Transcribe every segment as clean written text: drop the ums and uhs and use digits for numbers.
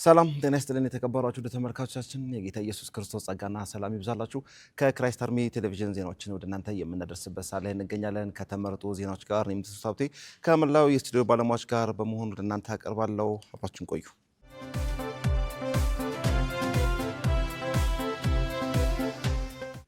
ሰላም ጤና ይስጥልን የተከበራችሁ ውድ ተመልካቾቻችን፣ የጌታ ኢየሱስ ክርስቶስ ጸጋና ሰላም ይብዛላችሁ። ከ Christ Army ቴሌቪዥን ዜናዎችን ወደ እናንተ የምናደርስበት ሰዓት ላይ እንገኛለን። ከተመረጡ ዜናዎች ጋር እኔም ትሱ ሀብቴ ከመላው የስቱዲዮ ባለሙያዎች ጋር በመሆን ወደ እናንተ አቀርባለሁ። አብራችሁን ቆዩ።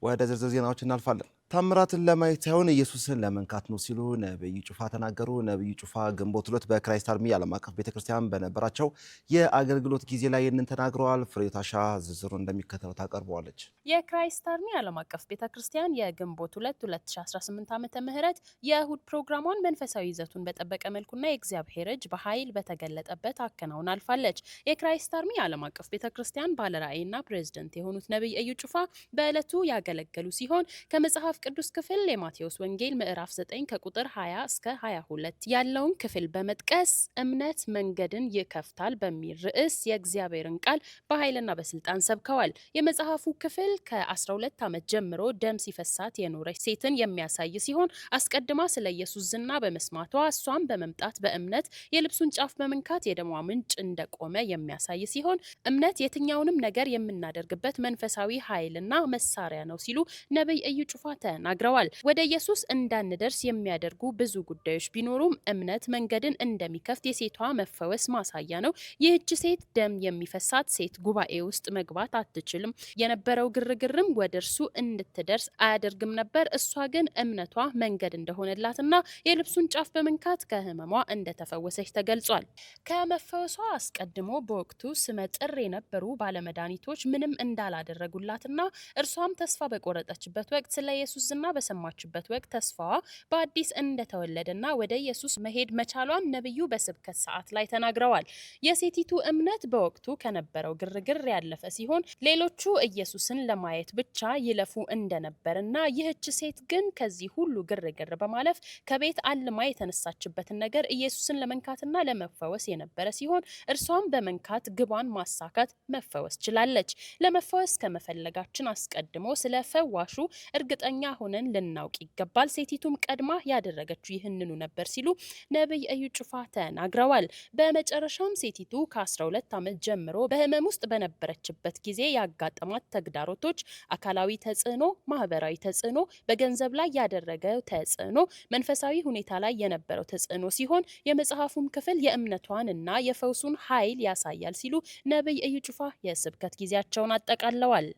ወደ ዝርዝር ዜናዎች እናልፋለን። ታምራትን ለማየት ሳይሆን ኢየሱስን ለመንካት ነው ሲሉ ነብዩ ጩፋ ተናገሩ። ነብዩ ጩፋ ግንቦት 2 በ Christ Army ዓለም አቀፍ ቤተክርስቲያን በነበራቸው የአገልግሎት ጊዜ ላይ ይህንን ተናግረዋል። ፍሬታሻ ዝርዝሩ እንደሚከተለው ታቀርበዋለች። የ Christ Army ዓለም አቀፍ ቤተክርስቲያን የግንቦት 2 2018 ዓመተ ምህረት የእሁድ ፕሮግራሟን መንፈሳዊ ይዘቱን በጠበቀ መልኩና የእግዚአብሔር እጅ በኃይል በተገለጠበት አከናውና አልፋለች። የ Christ Army ዓለም አቀፍ ቤተክርስቲያን ባለራዕይና ፕሬዝደንት የሆኑት ነብይ እዩ ጩፋ በዕለቱ ያገለገሉ ሲሆን ከመጽሐፍ ቅዱስ ክፍል የማቴዎስ ወንጌል ምዕራፍ 9 ከቁጥር 20 እስከ 22 ያለውን ክፍል በመጥቀስ እምነት መንገድን ይከፍታል በሚል ርዕስ የእግዚአብሔርን ቃል በኃይልና በስልጣን ሰብከዋል። የመጽሐፉ ክፍል ከ12 ዓመት ጀምሮ ደም ሲፈሳት የኖረች ሴትን የሚያሳይ ሲሆን አስቀድማ ስለ ኢየሱስ ዝና በመስማቷ እሷን በመምጣት በእምነት የልብሱን ጫፍ በመንካት የደሟ ምንጭ እንደቆመ የሚያሳይ ሲሆን እምነት የትኛውንም ነገር የምናደርግበት መንፈሳዊ ኃይልና መሳሪያ ነው ሲሉ ነብይ እዩ ጩፋ ተናግረዋል። ወደ ኢየሱስ እንዳንደርስ የሚያደርጉ ብዙ ጉዳዮች ቢኖሩም እምነት መንገድን እንደሚከፍት የሴቷ መፈወስ ማሳያ ነው። ይህች ሴት ደም የሚፈሳት ሴት ጉባኤ ውስጥ መግባት አትችልም። የነበረው ግርግርም ወደ እርሱ እንድትደርስ አያደርግም ነበር። እሷ ግን እምነቷ መንገድ እንደሆነላትና የልብሱን ጫፍ በመንካት ከህመሟ እንደተፈወሰች ተገልጿል። ከመፈወሷ አስቀድሞ በወቅቱ ስመጥር የነበሩ ባለመድኃኒቶች ምንም እንዳላደረጉላትና እርሷም ተስፋ በቆረጠችበት ወቅት ስለ ኢየሱስ ዝና በሰማችበት ወቅት ተስፋዋ በአዲስ እንደተወለደና ወደ ኢየሱስ መሄድ መቻሏን ነብዩ በስብከት ሰዓት ላይ ተናግረዋል። የሴቲቱ እምነት በወቅቱ ከነበረው ግርግር ያለፈ ሲሆን ሌሎቹ ኢየሱስን ለማየት ብቻ ይለፉ እንደነበርና ይህች ሴት ግን ከዚህ ሁሉ ግርግር በማለፍ ከቤት አልማ የተነሳችበትን ነገር ኢየሱስን ለመንካትና ለመፈወስ የነበረ ሲሆን እርሷም በመንካት ግቧን ማሳካት መፈወስ ችላለች። ለመፈወስ ከመፈለጋችን አስቀድሞ ስለ ፈዋሹ እርግጠኛ ሆነን ልናውቅ ይገባል። ሴቲቱም ቀድማ ያደረገችው ይህንኑ ነበር ሲሉ ነብይ እዩ ጩፋ ተናግረዋል። በመጨረሻም ሴቲቱ ከ12 ዓመት ጀምሮ በህመም ውስጥ በነበረችበት ጊዜ ያጋጠማት ተግዳሮቶች አካላዊ ተጽዕኖ፣ ማህበራዊ ተጽዕኖ፣ በገንዘብ ላይ ያደረገው ተጽዕኖ፣ መንፈሳዊ ሁኔታ ላይ የነበረው ተጽዕኖ ሲሆን የመጽሐፉም ክፍል የእምነቷን እና የፈውሱን ኃይል ያሳያል ሲሉ ነብይ እዩ ጩፋ የስብከት ጊዜያቸውን አጠቃለዋል።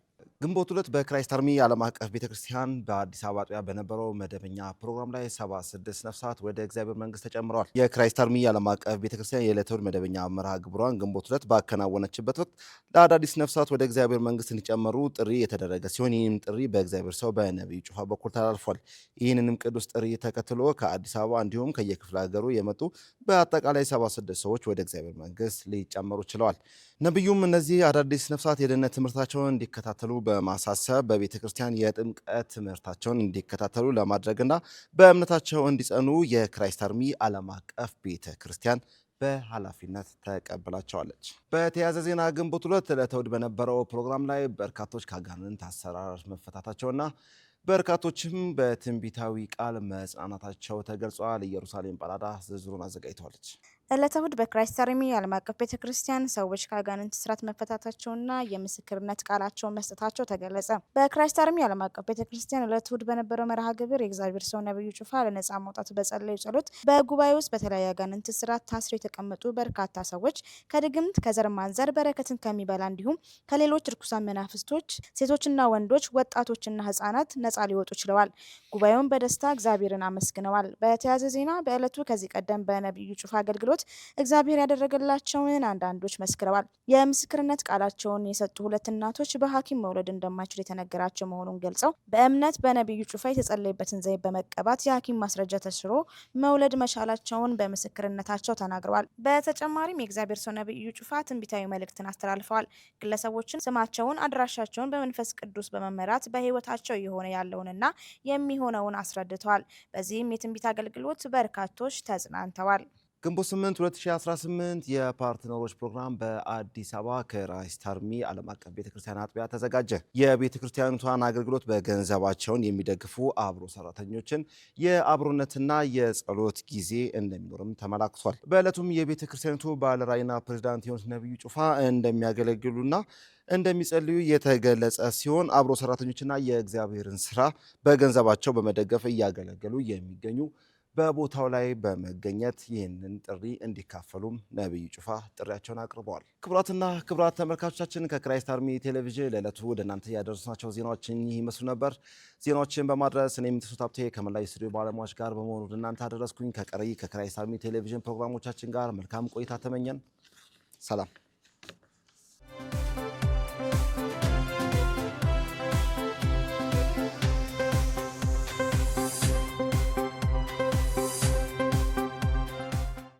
ግንቦት 2 በ Christ Army ዓለም አቀፍ ቤተክርስቲያን በአዲስ አበባ አጥቢያ በነበረው መደበኛ ፕሮግራም ላይ 76 ነፍሳት ወደ እግዚአብሔር መንግስት ተጨምረዋል። የ Christ Army ዓለም አቀፍ ቤተክርስቲያን የዕለተ እሑድ መደበኛ መርሃ ግብሯን ግንቦት 2 ባከናወነችበት ወቅት ለአዳዲስ ነፍሳት ወደ እግዚአብሔር መንግስት እንዲጨመሩ ጥሪ የተደረገ ሲሆን ይህም ጥሪ በእግዚአብሔር ሰው በነቢዩ ጩፋ በኩል ተላልፏል። ይህንንም ቅዱስ ጥሪ ተከትሎ ከአዲስ አበባ እንዲሁም ከየክፍለ ሀገሩ የመጡ በአጠቃላይ 76 ሰዎች ወደ እግዚአብሔር መንግስት ሊጨመሩ ችለዋል። ነቢዩም እነዚህ አዳዲስ ነፍሳት የደህንነት ትምህርታቸውን እንዲከታተሉ በማሳሰብ በቤተ ክርስቲያን የጥምቀት ትምህርታቸውን እንዲከታተሉ ለማድረግና በእምነታቸው እንዲጸኑ የ Christ Army ዓለም አቀፍ ቤተ ክርስቲያን በኃላፊነት ተቀብላቸዋለች። በተያያዘ ዜና ግንቦት 2 ዕለተ እሑድ በነበረው ፕሮግራም ላይ በርካቶች ከአጋንንት አሰራር መፈታታቸውና በርካቶችም በትንቢታዊ ቃል መጽናናታቸው ተገልጿል። ኢየሩሳሌም ጳላዳ ዝርዝሩን አዘጋጅተዋለች። ዕለተ እሁድ በ Christ Army ዓለም አቀፍ ቤተ ክርስቲያን ሰዎች ከአጋንንት እስራት መፈታታቸውና የምስክርነት ቃላቸውን መስጠታቸው ተገለጸ። በ Christ Army ዓለም አቀፍ ቤተ ክርስቲያን ዕለተ እሁድ በነበረው መርሃ ግብር የእግዚአብሔር ሰው ነብዩ ጩፋ ለነጻ መውጣት በጸለዩ ጸሎት በጉባኤ ውስጥ በተለያዩ አጋንንት እስራት ታስረው የተቀመጡ በርካታ ሰዎች ከድግምት፣ ከዘር ማንዘር፣ በረከትን ከሚበላ እንዲሁም ከሌሎች ርኩሳን መናፍስቶች ሴቶችና ወንዶች፣ ወጣቶችና ህጻናት ነጻ ሊወጡ ችለዋል። ጉባኤውን በደስታ እግዚአብሔርን አመስግነዋል። በተያያዘ ዜና በዕለቱ ከዚህ ቀደም በነብዩ ጩፋ አገልግሎት እግዚአብሔር ያደረገላቸውን አንዳንዶች መስክረዋል። የምስክርነት ቃላቸውን የሰጡ ሁለት እናቶች በሐኪም መውለድ እንደማይችሉ የተነገራቸው መሆኑን ገልጸው በእምነት በነቢዩ ጩፋ የተጸለየበትን ዘይት በመቀባት የሐኪም ማስረጃ ተሽሮ መውለድ መቻላቸውን በምስክርነታቸው ተናግረዋል። በተጨማሪም የእግዚአብሔር ሰው ነቢዩ ጩፋ ትንቢታዊ መልእክትን አስተላልፈዋል። ግለሰቦችን ስማቸውን፣ አድራሻቸውን በመንፈስ ቅዱስ በመመራት በሕይወታቸው እየሆነ ያለውንና የሚሆነውን አስረድተዋል። በዚህም የትንቢት አገልግሎት በርካቶች ተጽናንተዋል። ግንቦት 8 2018 የ partner ኦች ፕሮግራም በአዲስ አበባ ክራይስት አርሚ ዓለም አቀፍ ቤተክርስቲያን አጥቢያ ተዘጋጀ። የቤተክርስቲያኒቷን አገልግሎት በገንዘባቸውን የሚደግፉ አብሮ ሰራተኞችን የአብሮነትና የጸሎት ጊዜ እንደሚኖርም ተመላክቷል። በዕለቱም የቤተክርስቲያኒቱ ባለራዕይና ፕሬዚዳንት የሆኑት ነቢዩ ጩፋ እንደሚያገለግሉና እንደሚጸልዩ የተገለጸ ሲሆን አብሮ ሰራተኞችና የእግዚአብሔርን ስራ በገንዘባቸው በመደገፍ እያገለገሉ የሚገኙ በቦታው ላይ በመገኘት ይህንን ጥሪ እንዲካፈሉም ነቢዩ ጩፋ ጥሪያቸውን አቅርበዋል። ክቡራትና ክቡራት ተመልካቾቻችን ከክራይስት አርሚ ቴሌቪዥን ለዕለቱ ወደ እናንተ ያደረስናቸው ዜናዎችን ይህ ይመስሉ ነበር። ዜናዎችን በማድረስ እኔ የምትሱት ሀብቴ ከመላ ስቱዲዮ ባለሙያዎች ጋር በመሆኑ ወደ እናንተ አደረስኩኝ። ከቀሪ ከክራይስት አርሚ ቴሌቪዥን ፕሮግራሞቻችን ጋር መልካም ቆይታ ተመኘን። ሰላም።